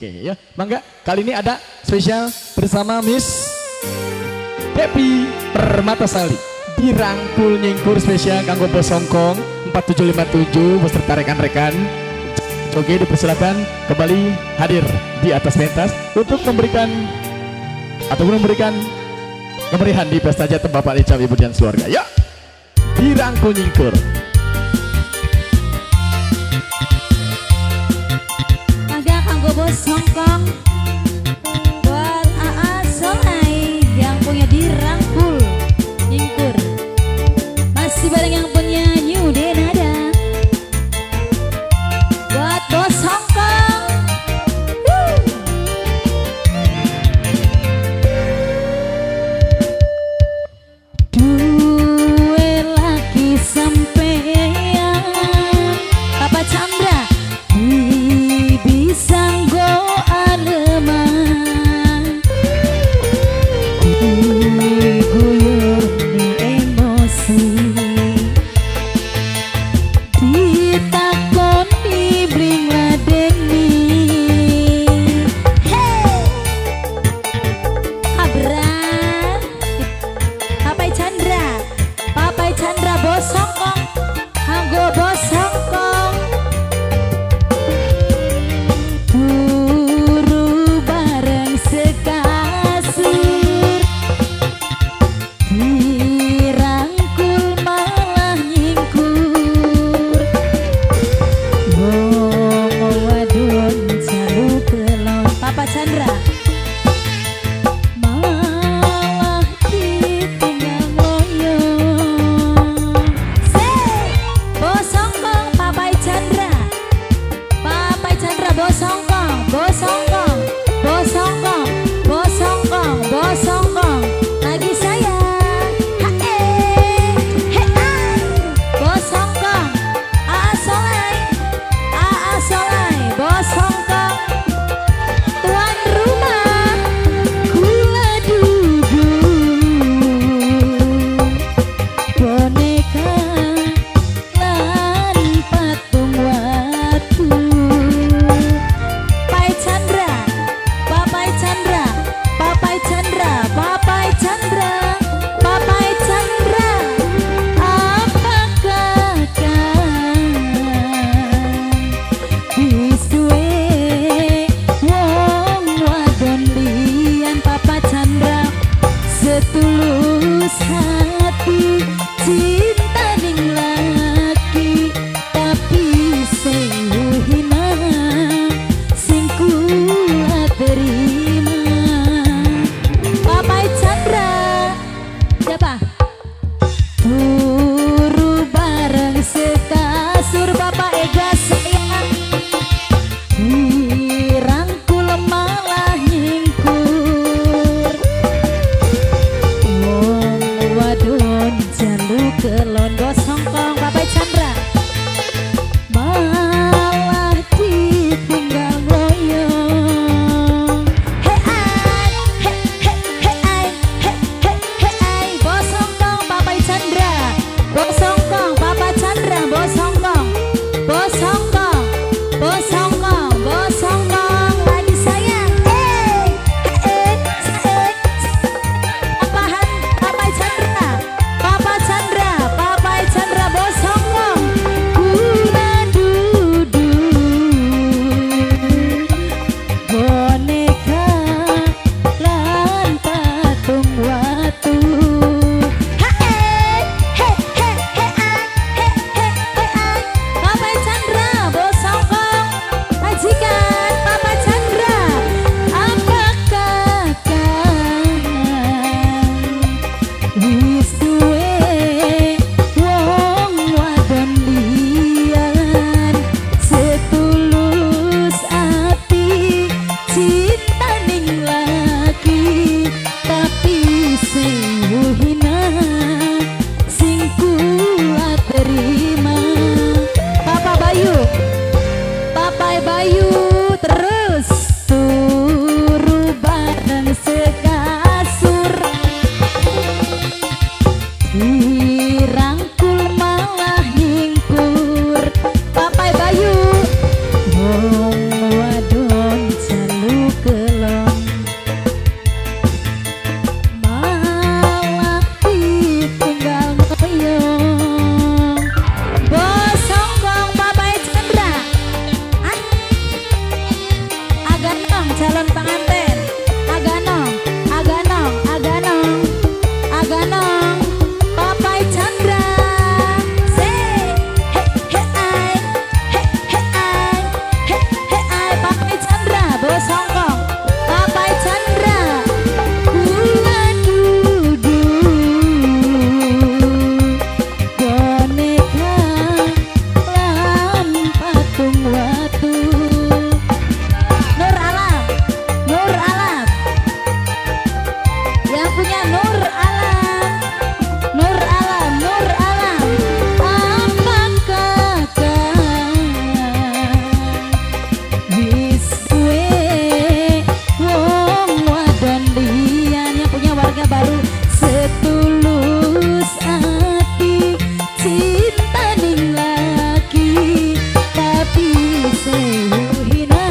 Oke ya, mangga kali ini ada spesial bersama Miss Depi Permatasari dirangkul nyingkur spesial kanggo bos Hongkong 4757 beserta rekan-rekan. Oke, dipersilakan kembali hadir di atas pentas untuk memberikan ataupun memberikan kemeriahan di pesta jatuh Bapak Licam, Ibu dan keluarga. Ya, dirangkul nyingkur. Mangga kanggo bos Hongkong, buat AA Solai yang punya dirangkul nyingkur, masih bareng yang punya New Denada, buat bos Hongkong. Woo! Duwe laki sampean Papa Chandra bisa nggo aleman, guyur emosi. calon pengantin. Aganong, aganong, aganong, aganong. Papai Chandra. Say, hey, hey, ay, hey, hey, ay, hey, hey, ay. Papai Chandra, bos Hongkong. Papai Chandra. Kula dudu boneka lan patung watu. Nur Alam, Nur Alam, yang punya Nur Alam, Nur Alam, Nur Alam. Apakah wis duwe wong wadon liyan? Yang punya warga baru, setulus ati cinta ning laki, tapi sewu hina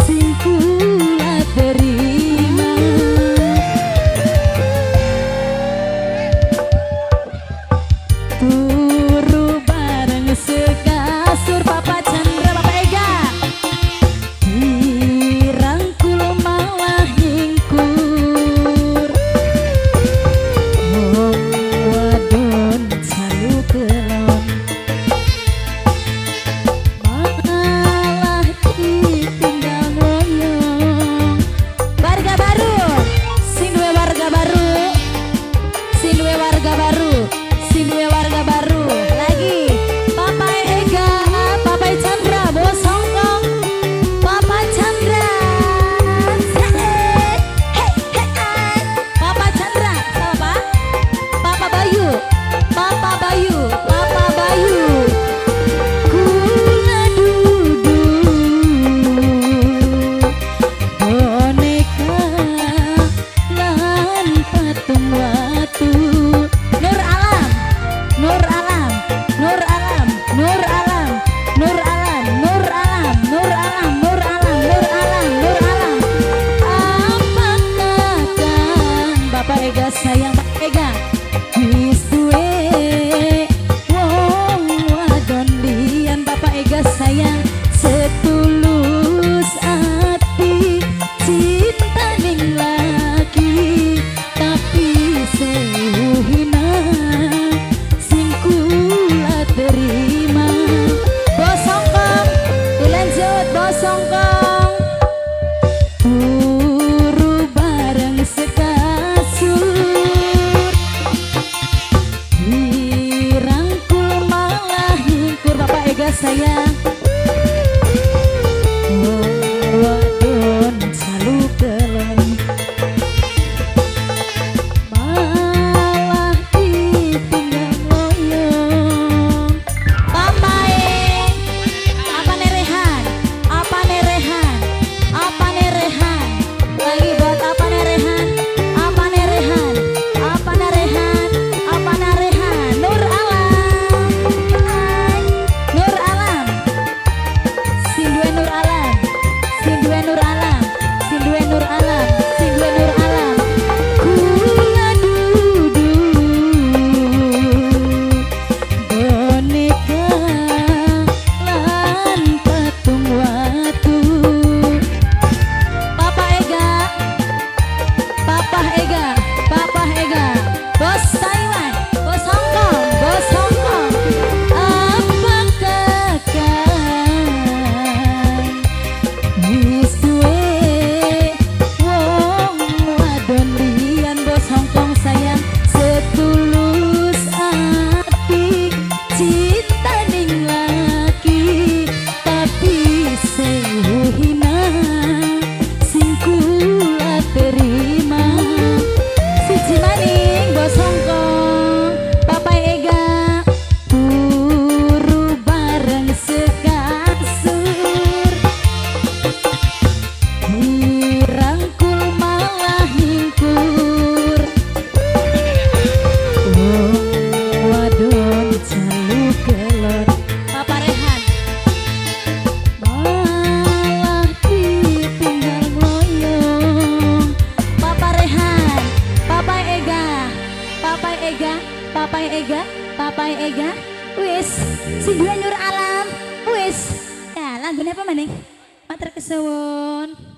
sing kula terima. Turu bareng sekasur Papa Chandra, Papa Ega. Dirangkul malah nyingkur. Wong wadon salu kelon, malah ditinggal ngoyong. Warga baru, sing duwe warga baru, sing duwe warga baru, sing duwe warga baru. Lagi Papa Ega, Papa Chandra, bos Hongkong. Papa Chandra, hey, hey, hey. Papa Chandra, sama Pak? Papa Bayu, Papa Bayu, Papa Bayu. Kula dudu boneka lan patung watu. Nur Alam, Nur Alam, Nur Alam, Nur Alam, Nur Alam, Nur Alam, Nur Alam, Nur Alam, Nur Alam, Nur Alam. Apakah kan Bapak Ega sayang Bapak Ega wis duwe wong wadon liyan? Bapak Ega sayang, setulus ati cinta ning laki, tapi sewu hina sing kula terima. Bos Hongkong, dilanjut bos Hongkong. Turu bareng sekasur, dirangkul malah nyingkur. Bapak Ega sayang. Wong wadon salu kelon, malah ditinggal ngoyong. Papai, apa nerehan, apa nerehan, apa nerehan. Lagi buat apa nerehan, apa nerehan, apa nerehan, apa nerehan. Nur Alam, ay, Nur Alam, sing duwe Nur Alam, sing duwe Nur Alam, sing duwe Nur Alam, sing duwe Nur Alam. Kula dudu boneka lan patung watu. Papa Ega, Papa Ega, Papa Ega, bos Taiwan, bos Hongkong, bos Hongkong. Apakah kan wis duwe wong wadon liyan? Bos Hongkong sayang, setulus ati cinta ning laki, tapi sewu hina sing kula terima. Siji maning bos Hongkong, Papa Ega. Turu bareng sekasur, dirangkul malah nyingkur. Wong wadon jalu kelon, Papa Rehan, malah ditinggal ngoyong. Papa Rehan, Papa Ega, Papa Ega, Papa Ega, Papa Ega. Wis, sing duwe Nur Alam, wis. Ya, lagune apa maning? Matur kesuwun.